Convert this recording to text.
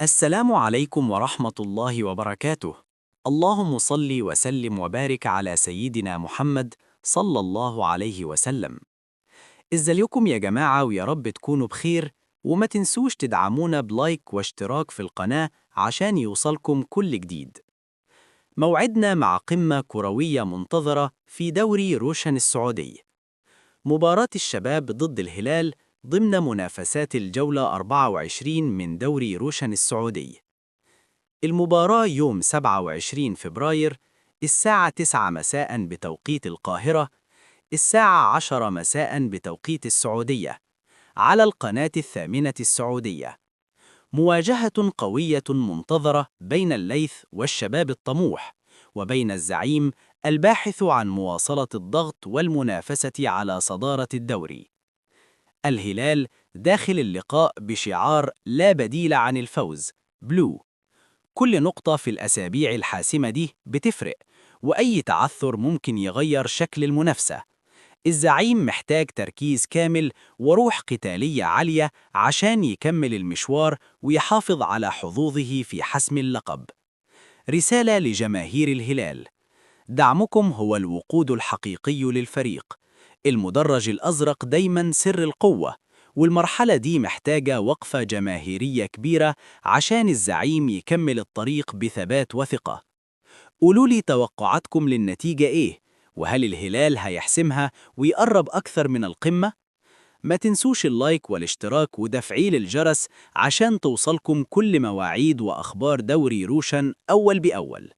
السلام عليكم ورحمة الله وبركاته. اللهم صل وسلم وبارك على سيدنا محمد صلى الله عليه وسلم. ازيكم يا جماعة، ويا رب تكونوا بخير، وما تنسوش تدعمونا بلايك واشتراك في القناة عشان يوصلكم كل جديد. موعدنا مع قمة كروية منتظرة في دوري روشن السعودي. مباراة الشباب ضد الهلال ضمن منافسات الجولة 24 من دوري روشن السعودي. المباراة يوم 27 فبراير الساعة 9 مساء بتوقيت القاهرة، الساعة 10 مساء بتوقيت السعودية، على القناة الثامنة السعودية. مواجهة قوية منتظرة بين الليث والشباب الطموح، وبين الزعيم الباحث عن مواصلة الضغط والمنافسة على صدارة الدوري. الهلال داخل اللقاء بشعار لا بديل عن الفوز blue. كل نقطة في الأسابيع الحاسمة دي بتفرق، وأي تعثر ممكن يغير شكل المنافسة. الزعيم محتاج تركيز كامل وروح قتالية عالية عشان يكمل المشوار ويحافظ على حظوظه في حسم اللقب. رسالة لجماهير الهلال: دعمكم هو الوقود الحقيقي للفريق. المدرج الأزرق دايما سر القوة، والمرحلة دي محتاجة وقفة جماهيرية كبيرة عشان الزعيم يكمل الطريق بثبات وثقة. قولوا لي توقعاتكم للنتيجة إيه؟ وهل الهلال هيحسمها ويقرب أكثر من القمة؟ ما تنسوش اللايك والاشتراك وتفعيل الجرس عشان توصلكم كل مواعيد وأخبار دوري روشن أول بأول.